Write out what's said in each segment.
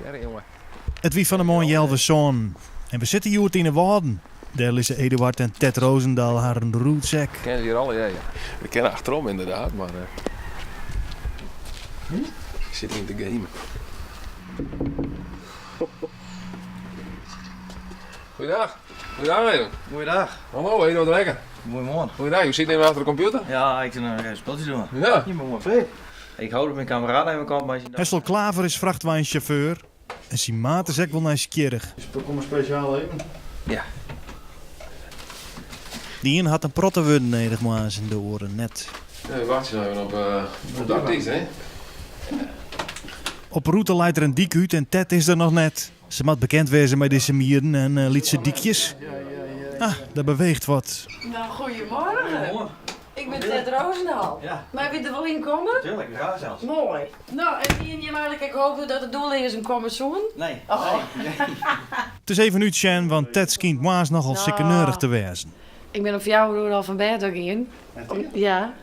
Hearre jonge. It wie fan 'e moarn healwei sânen en we sitte hjoed yn 'e Wâlden. Dêr lizze Eduard en Ted Rozendal harren rûtsek. Ken se hjir allegear, ja. We kinne achterom inderdaad, mar ik sit yn te gamen. Goeiedag. Goeiedag even. Goeiedag. Hallo, Eduard Rekker. Goeiemoarn. Goeiedag, jo sitte even achter de kompjûter? Ja, ik sit noch even spultsje doen. Ja. Je moai freed. Ik hoop dat myn kammeraat even komt mei syn. Hessel Klaver is frachtweinsjauffeur en syn maat is ek wol nijsgjirrich. We komme spesjaal even. Ja. De ien hat in protte wurden nedich moarns en de oare net. Ja, we wachtsje noch even op, op de artyst, hè? Op 'e rûte leit der in dyk út en Ted is der noch net. Se moat bekend wêze mei dizze mieren en lytse dykjes. Ah, der beweecht wat. No, goeiemorgen. Ik bin Ted Rozendal. Mei wy der wol yn komme? Tuurlijk, graag zelfs. Moai. No, en hienen jim eigenlik ek hope dat de doelleazen komme soenen? Nee. It is even útsjen, want Ted skynt moarns nochal sikkeneurich te wêzen. Ik bin om fjouwer oere al fan bêd ôf gien. Ja.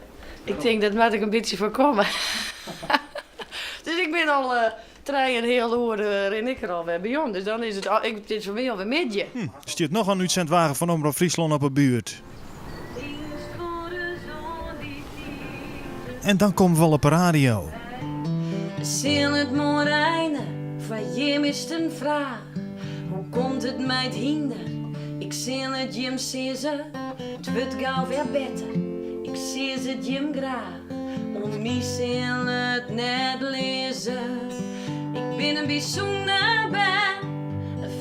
Ik tink dat moat ik in bytsje foarkomme. Dus ik bin al Trije en heal oere rin ik der alwer by om, dus dan is it al, it is foar my alwer middei. Hm, stiet noch in útsendwagen fan Omrop Fryslân op 'e buert. En dan komme we al op 'e radio. Sil it moarn reine, foar jim is 't in fraach. Hoe komt it mei it hynder? Ik sil it jim sizze, 't wurdt gau wer better. Ik sis it jim graach. Oan my sil it net lizze. Ik bin in bysûnder bern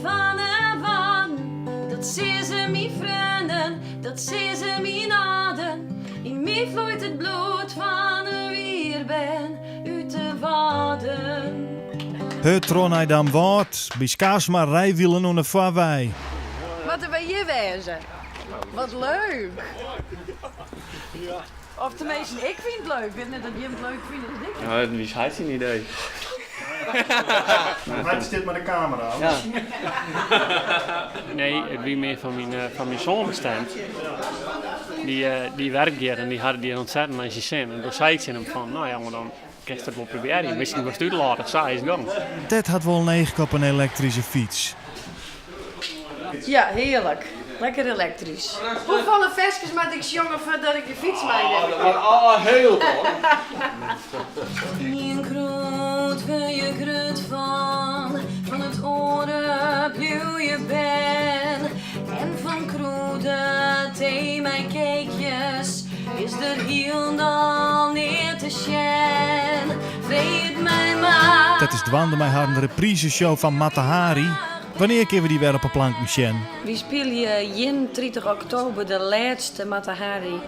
fan 'e Wâlden. Dat sizze myn freonen, dat sizze myn âlden. Yn my floeit it bloed fan in wier bern út de Wâlden. Hurd troch nei Damwâld, by Skaafsma Rijwielen oan de Foarwei. Moatte wy hjir wêze? Wat leuk! Of teminsten, ik fyn it leuk. Wit net oft jim it leuk fine as ik. Ja, it wie heit syn idee. Heit stiet mei de kamera. Ja. Nee, it wie mear fan myn, fan myn soan bestemd. Dy, dy werkt hjir en dy hat it hjir ontzettend nei syn sin. En doe sei ik tsjin him fan, no jonge, dan kinst it wol probearje. Miskien wurdst útlâdich, sa is it gong. Ted hat wol in eachke op in elektryske fyts. Ja, hearlik. Lekker elektrysk. Hoefolle ferskes moat ik sjonge foardat ik de fyts meinimme kin? Oh, heel hoor. Ien krûd wurd je grut fan, fan it oare bliuw je bern. En fan krûdetee mei cakejes is der hielendal neat te sjen. Freegje it my mar. Ted is dwaande mei harren repriseshow fan Mata Hari. Wannear kinne we dy wer op 'e planken sjen? Wy spylje 31 oktober de lêste Mata Hari.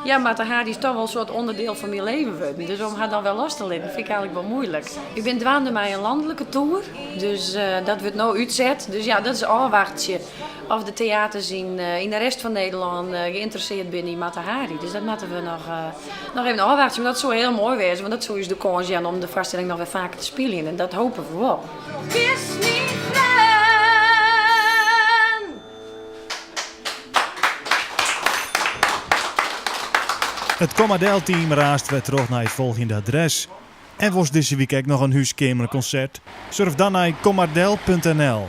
Ja, Mata Hari is toch wol in soart ûnderdiel fan myn leven wurden. Dus om har dan wer los te litten fyn ik eigenlik wol muoilik. Ik bin dwaande mei in lanlike toer, dus dat wurdt no útset. Dus ja, dat is ôfwachtsje of de teaters yn de rest fan Nederlân geïnteresseerd binne yn Mata Hari. Dus dat moatte we noch, noch even ôfwachtsje. Mar dat soe hiel moai wêze, want dat soe ús de kâns jaan om de foarstelling noch wer faker te spyljen. En dat hoopje we wol. Bist myn freon. It Kom-mar-del-team raast wer troch nei it folgjende adres. En wolst dizze wike ek noch in húskeamerkonsert? Surf dan nei kommardel.nl.